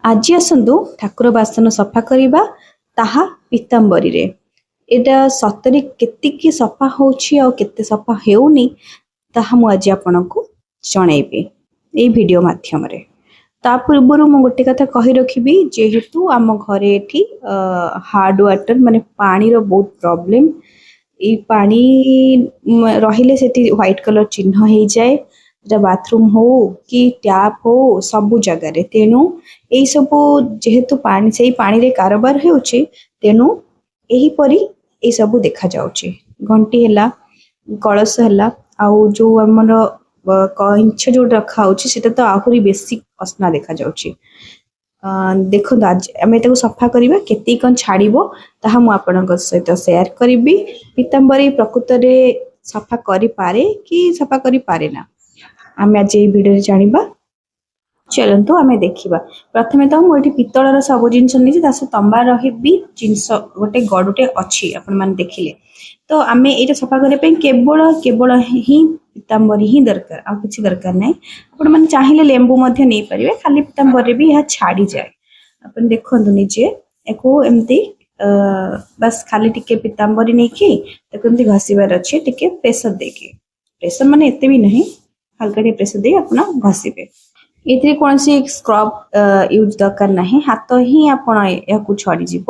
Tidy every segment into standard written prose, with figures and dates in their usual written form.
ଆଜି ଆସନ୍ତୁ ଠାକୁର ବାସନ ସଫା କରିବା, ତାହା ପୀତାମ୍ବରୀରେ। ଏଇଟା ସତରେ କେତିକି ସଫା ହେଉଛି ଆଉ କେତେ ସଫା ହେଉନି, ତାହା ମୁଁ ଆଜି ଆପଣଙ୍କୁ ଜଣେଇବି ଏଇ ଭିଡ଼ିଓ ମାଧ୍ୟମରେ। ତା ପୂର୍ବରୁ ମୁଁ ଗୋଟେ କଥା କହି ରଖିବି, ଯେହେତୁ ଆମ ଘରେ ଏଠି ହାର୍ଡ଼ ୱାଟର ମାନେ ପାଣିର ବହୁତ ପ୍ରୋବ୍ଲେମ୍। ଏଇ ପାଣି ରହିଲେ ସେଠି ହ୍ୱାଇଟ୍ କଲର୍ ଚିହ୍ନ ହେଇଯାଏ, ସେଟା ବାଥରୁମ୍ ହଉ କି ଟ୍ୟାପ୍ ହଉ, ସବୁ ଜାଗାରେ। ତେଣୁ ଏଇସବୁ ଯେହେତୁ ପାଣି, ସେଇ ପାଣିରେ କାରବାର ହେଉଛି, ତେଣୁ ଏହିପରି ଏଇସବୁ ଦେଖାଯାଉଛି। ଘଣ୍ଟି ହେଲା, କଳସ ହେଲା, ଆଉ ଯୋଉ ଆମର କଇଁଛ ଯୋଉଠି ରଖା ହଉଛି, ସେଟା ତ ଆହୁରି ବେଶୀ ଅସନା ଦେଖାଯାଉଛି। ଦେଖନ୍ତୁ, ଆଜି ଆମେ ତାକୁ ସଫା କରିବା, କେତିକି କ'ଣ ଛାଡ଼ିବ ତାହା ମୁଁ ଆପଣଙ୍କ ସହିତ ସେୟାର କରିବି। ପୀତାମ୍ବରୀ ପ୍ରକୃତରେ ସଫା କରିପାରେ କି ସଫା କରିପାରେ ନା, ଆମେ ଆଜି ଏଇ ଭିଡ଼ିଓରେ ଜାଣିବା। ଚାଲନ୍ତୁ ଆମେ ଦେଖିବା। ପ୍ରଥମେ ତ ମୁଁ ଏଠି ପିତ୍ତଳର ସବୁ ଜିନିଷ ନେଇଛି, ତା ସହିତ ତମ୍ବାର ବି ଜିନିଷ ଗୋଟେ ଗଡ଼ୁଟେ ଅଛି, ଆପଣମାନେ ଦେଖିଲେ ତ। ଆମେ ଏଇଟା ସଫା କରିବା ପାଇଁ କେବଳ କେବଳ ହିଁ ପୀତାମ୍ବରୀ ହିଁ ଦରକାର, ଆଉ କିଛି ଦରକାର ନାହିଁ। ଆପଣମାନେ ଚାହିଁଲେ ଲେମ୍ବୁ ମଧ୍ୟ ନେଇପାରିବେ, ଖାଲି ପୀତାମ୍ବରୀରେ ବି ଏହା ଛାଡ଼ିଯାଏ। ଆପଣ ଦେଖନ୍ତୁ ନିଜେ, ୟାକୁ ଏମିତି ବାସ୍ ଖାଲି ଟିକେ ପୀତାମ୍ବରୀ ନେଇକି ତାକୁ ଏମିତି ଘଷିବାର ଅଛି, ଟିକେ ପ୍ରେସର ଦେଇକି। ପ୍ରେସର ମାନେ ଏତେ ବି ନାହିଁ, ହାଲକା ଟିକେ ପ୍ରେସର ଦେଇ ଆପଣ ଘଷିବେ। ଏଥିରେ କୌଣସି ସ୍କ୍ରବ୍ ୟୁଜ୍ ଦରକାର ନାହିଁ, ହାତ ହିଁ ଆପଣ ଏହାକୁ ଛଡ଼ିଯିବ।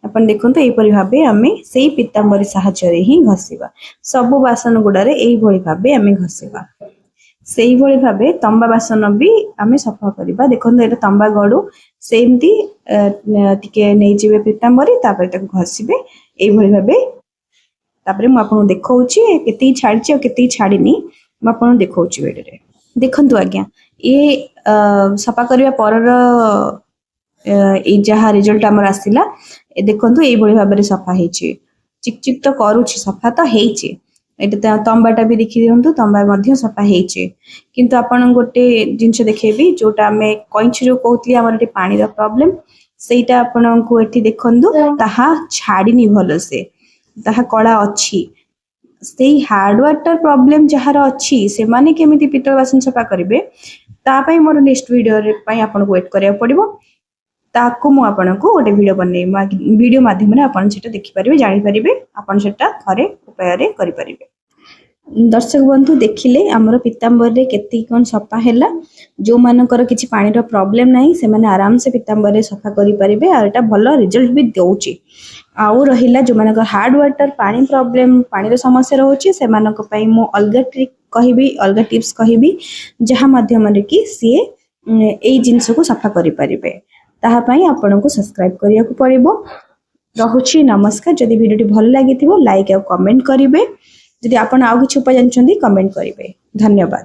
ଆପଣ ଦେଖନ୍ତୁ, ଏହିପରି ଭାବେ ଆମେ ସେଇ ପୀତାମ୍ବରୀ ସାହାଯ୍ୟରେ ହିଁ ଘଷିବା। ସବୁ ବାସନ ଗୁଡ଼ାରେ ଏଇଭଳି ଭାବେ ଆମେ ଘଷିବା। ସେଇଭଳି ଭାବେ ତମ୍ବା ବାସନ ବି ଆମେ ସଫା କରିବା। ଦେଖନ୍ତୁ, ଏଇଟା ତମ୍ବା ଗଡ଼ୁ। ସେମିତି ଟିକେ ନେଇଯିବେ ପୀତାମ୍ବରୀ, ତାପରେ ତାକୁ ଘଷିବେ ଏଇଭଳି ଭାବେ। ତାପରେ ମୁଁ ଆପଣଙ୍କୁ ଦେଖାଉଛି କେତିକି ଛାଡ଼ିଛି ଆଉ କେତିକି ଛାଡ଼ିନି, ମୁଁ ଆପଣଙ୍କୁ ଦେଖାଉଛି ଭିଡ଼ିଓରେ। ଦେଖନ୍ତୁ ଆଜ୍ଞା, ଇଏ ସଫା କରିବା ପରର ଏଇ ଯାହା ରେଜଲ୍ଟ ଆମର ଆସିଲା। ଏ ଦେଖନ୍ତୁ, ଏଇଭଳି ଭାବରେ ସଫା ହେଇଛି। ଚିକ୍ ଚିକ୍ ତ କରୁଛି, ସଫା ତ ହେଇଛି। ଏଇଟା ତମ୍ବାଟା ବି ଦେଖି ଦିଅନ୍ତୁ, ତମ୍ବା ମଧ୍ୟ ସଫା ହେଇଛି। କିନ୍ତୁ ଆପଣଙ୍କୁ ଗୋଟେ ଜିନିଷ ଦେଖେଇବି, ଯୋଉଟା ଆମେ କଇଁଛ ଯୋଉ କହୁଥିଲି ଆମର ଏଠି ପାଣିର ପ୍ରୋବ୍ଲେମ, ସେଇଟା ଆପଣଙ୍କୁ ଏଠି ଦେଖନ୍ତୁ, ତାହା ଛାଡ଼ିନି ଭଲସେ, ତାହା କଳା ଅଛି। ସେଇ ହାର୍ଡ ୱାଟର ପ୍ରୋବ୍ଲେମ ଯାହାର ଅଛି, ସେମାନେ କେମିତି ପିତ୍ତଳ ବାସନ ସଫା କରିବେ, ତା ପାଇଁ ମୋର ନେକ୍ସଟ ଭିଡ଼ିଓରେ ପାଇଁ ଆପଣଙ୍କୁ ୱେଟ୍ କରିବାକୁ ପଡ଼ିବ। ତାକୁ ମୁଁ ଆପଣଙ୍କୁ ଗୋଟେ ଭିଡ଼ିଓ ବନେଇବି, ଭିଡ଼ିଓ ମାଧ୍ୟମରେ ଆପଣ ସେଟା ଦେଖିପାରିବେ, ଜାଣିପାରିବେ, ଆପଣ ସେଟା ଥରେ ଉପାୟରେ କରିପାରିବେ। ଦର୍ଶକ ବନ୍ଧୁ, ଦେଖିଲେ ଆମର ପୀତାମ୍ବରରେ କେତିକି କ'ଣ ସଫା ହେଲା। ଯେଉଁମାନଙ୍କର କିଛି ପାଣିର ପ୍ରୋବ୍ଲେମ ନାହିଁ, ସେମାନେ ଆରାମସେ ପୀତାମ୍ବରରେ ସଫା କରିପାରିବେ, ଆଉ ଏଇଟା ଭଲ ରେଜଲ୍ଟ ବି ଦେଉଛି। ଆଉ ରହିଲା ଯେଉଁମାନଙ୍କର ହାର୍ଡ ୱାଟର ପାଣି ପ୍ରୋବ୍ଲେମ, ପାଣିର ସମସ୍ୟା ରହୁଛି, ସେମାନଙ୍କ ପାଇଁ ମୁଁ ଅଲଗା ଟ୍ରିକ୍ କହିବି, ଅଲଗା ଟିପ୍ସ କହିବି, ଯାହା ମାଧ୍ୟମରେ କି ସିଏ ଏଇ ଜିନିଷକୁ ସଫା କରିପାରିବେ। ତାହା ପାଇଁ ଆପଣଙ୍କୁ ସବସ୍କ୍ରାଇବ କରିବାକୁ ପଡ଼ିବ। ରହୁଛି, ନମସ୍କାର। ଯଦି ଭିଡ଼ିଓଟି ଭଲ ଲାଗିଥିବ, ଲାଇକ୍ ଆଉ କମେଣ୍ଟ କରିବେ। ଯଦି ଆପଣ ଆଉ କିଛି ଉପାୟ ଜାଣିଛନ୍ତି, କମେଣ୍ଟ କରିବେ। ଧନ୍ୟବାଦ।